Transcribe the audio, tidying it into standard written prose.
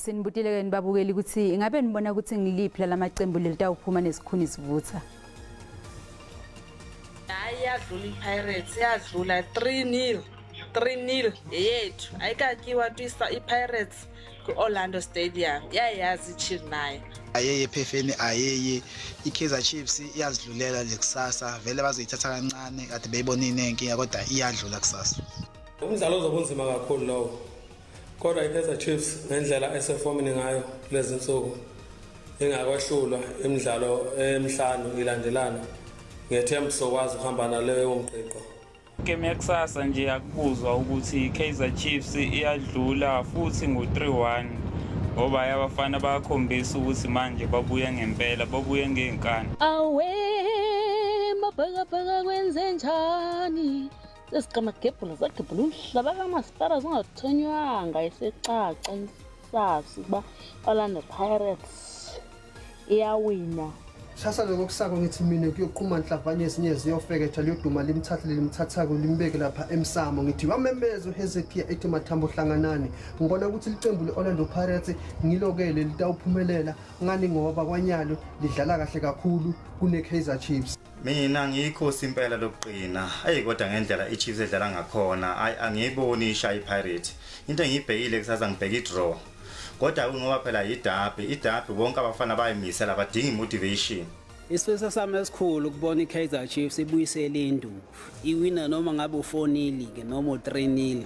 Sinibutile ke nibabukeli ukuthi ingabe nibona ukuthi ngiliphi lamacembu lelitawuphuma nesikhuni sivutha. Hayi, yadlula iPirates, yadlula 3-0. 3-0 yethu. Ayikatyiwa twisa iPirates ku-Orlando Stadium. Yayazi iChiefs nayo. Ayeye phefeni ayeye iKaizer Chiefs iyazidlulela nje kusasa, vele bazoyithatha kancane kade beyibona inenkinga kodwa iyadlula kusasa. Umdlalo ozobunzima kakhulu lowo. Kodwa iKaizer Chiefs ngendlela esefomini ngayo kulezi nsuku ingakwehlulwa imidlalo emihlanu ilandelana, ngethemba sokwazi ukuhamba naleyo mgqigqo. Game yakusasa nje akubuzwa ukuthi iKaizer Chiefs iyadlula futhi ngo-3-1 ngoba abafana bayakhombisa ukuthi manje babuye ngempela, babuye ngenkani. Awe mabhakabhaka kwenze njani? Sesiqamagebhula zagebhula umhlaba kamasipala zingathonywanga isecaca isasi ukuba Orlando Pirates iyawina. Sasa lokusako ngithi mina kuyoqhuma nhlavanye ezinye ziyofeketha liyoduma limthathe limthathako limbeke lapha emsamo. Ngithi wamemeza uHezekiah ethi mathambo hlanganani. Ngibona ukuthi licembu leOrlando Pirates ngilokele litawuphumelela ngani ngoba kwanyalo lidlala kahle kakhulu kuneKaizer Chiefs. Mina ngiyikhosi impela lokuqina. Ayi kodwa ngendlela iChiefs edlala ngakhona, ayi angiyiboni isha iPirates. Into engiyibhekile kusasa ngibheka idraw. Kodwa ngoba phela iderby, iderby bonke abafana bayimisela badinga motivation. Isifiso sami esikhulu ukubona iKaizer Chiefs ibuyisele induku. Iwina noma ngabe u4-0 ke noma u3-0.